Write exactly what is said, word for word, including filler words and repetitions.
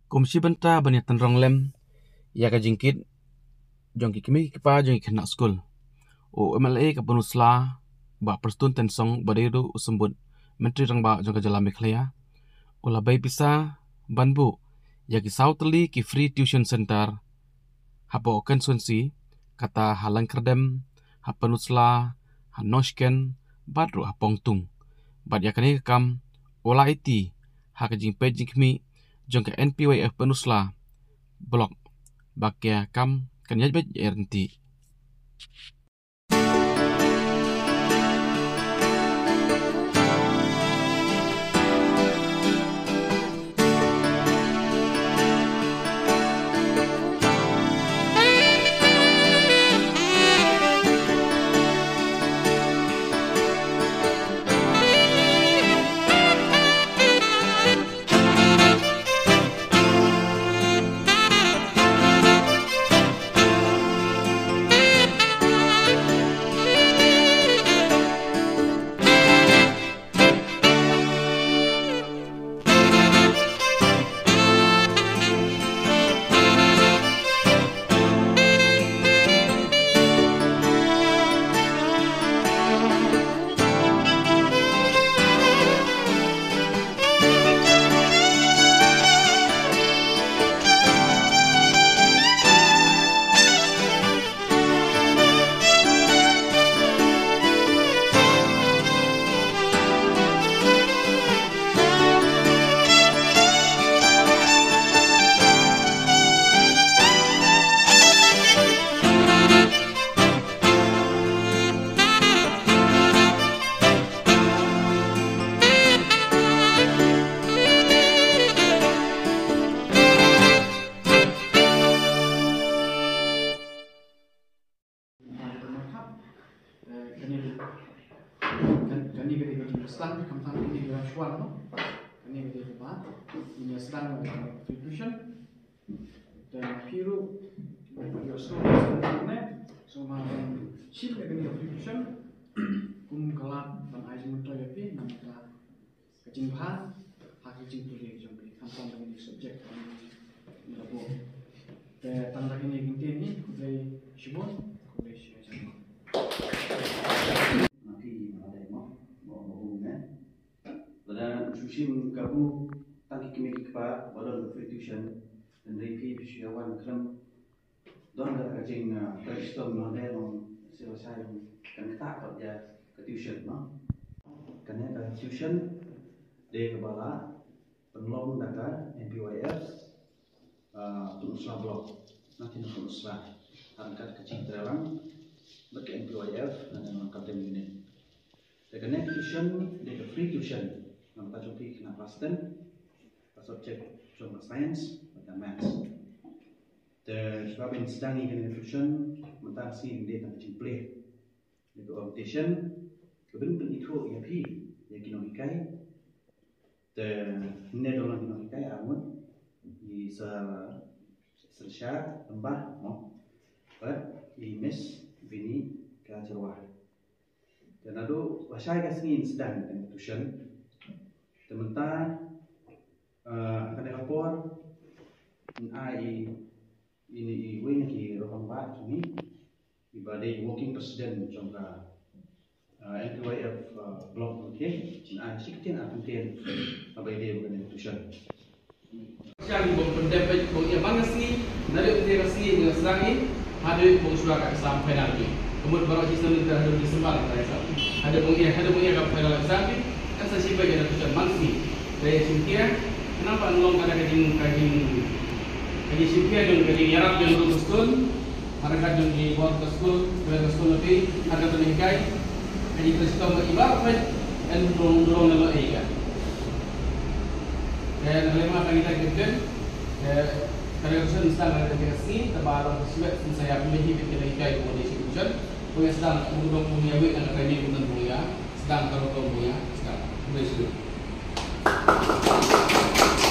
Kum shi bynta ban ïa tynrong lem ïa ka jingkit jong ki kmie ki kpa jong ki khynnah skul, u M L A ka Pynursla, Bah Prestone Tynsong, ba dei ruh u symbud Myntri Rangbah jong ka jylla Meghalaya, u la bei pisa ban buh ïa ki saw tylli ki free tuition center hapoh constituency, kata ha Lyngkyrdem, ha Pynursla, ha Nongsken, bad ruh ha Pongtung. Bad ïa kane ka kam u la aiti ha ka jingpeit jingkhmih jong ka N P Y F Pynursla Block, ba ka kam kan ïaid beit ïaid ryntih. Kane, kane, kane ka dei ka jingsdang, khamtam kane ka shuwa, no? Kane ka dei kaba ngin ïa sdang, uh, free tuition. Te phi ruh, ïohsngew, ïohsngew ne, sngewbha ban shim ïa kane ka free tuition kum ka lad ban ai jingmyntoi ïa phi, namar ka ka jingbha ha ka jingpule jong phi, khamtam ïa kine ki subject ba ngi la buh. Te tang da kine ki ktien hi, khublei shibun, khublei shihajar nguh. Na phi, na dei mo, mo, mo, mo, ne. Lada shu shim kabu tang ki kmie ki kpa ba don ka free tuition, hynrei phi, phi shu ïa wan khlem don kata ka jing, ah, trei shitom noh de, long shisha shisha, long kan ktah pat ïa ka tuition, no. Kane ka tuition dei kaba la pynlong da ka N P Y F, ah, Pynursla Block, na thin Pynursla, ha ryngkat ka jingtreilang bad ka N P Y F na thin Lyngkyrdem Unit. Te kane ka tuition dei ka free tuition namar ka jong ki khynnah class ten, ka subject jong ka science bad ka maths. Te shuwa ban sdang ïa kane ka tuition, mynta ka sngi dei tang ka jingplie, dei ka orientation, ka ban pynithuh ïa phi ïa ki nonghikai. Te hynne don lang ki nonghikai, arngut, i Sir, Sir Shah Lembah, mo, bad i Miss Vinny Kajrawah. Te naduh lashai ka sngi yn sdang ïa kane ka tuition. Te mynta, eh, ha kane ka por yn ai i, i, iwei na ki rangbah jong ngi, iba dei working president jong ka, eh, N P Y F, eh, block, okay. Yn ai shi kyntien ar kyntien haba ïadei bad kane ka tuition. Sha ngi bym pyndep beit, bym ïa ban ka sngi, naduh mynta ka sngi ngi la sdang hi, haduh bym shuwa ka exam final hi. Ka mut baroh shi snem mynta haduh December ka exam. Haduh bym ïa, haduh bym ïa ka final exam hi, kan sa shim beit ïa ka tuition man sngi. Te shim khia, khnang ba kan long kata ka jing, ka jing, ka jingshim khia jong, ka jingïarap jong ruh ka skul. Ha ryngkat jong ki bor ka skul, kyrmen ka skul, na phi, ha ryngkat jong ki nonghikai, ka jingtrei shitom ba i baroh peit, yn rung, rung na lok ïa ka. Te na ka liang ma ka ngi ta ki ktien, te ka liang sdang ka liang ka sngi, te ba long ka sbek, sdang sa ïa pynlong hi bad ki nonghikai, ki nonghikai. Bun ïa sdang, bun dong, bun ïa wei, na ka training, bun dong, bun ïa sdang, ka rung, bun ïa sdang. Bun ïa sdang.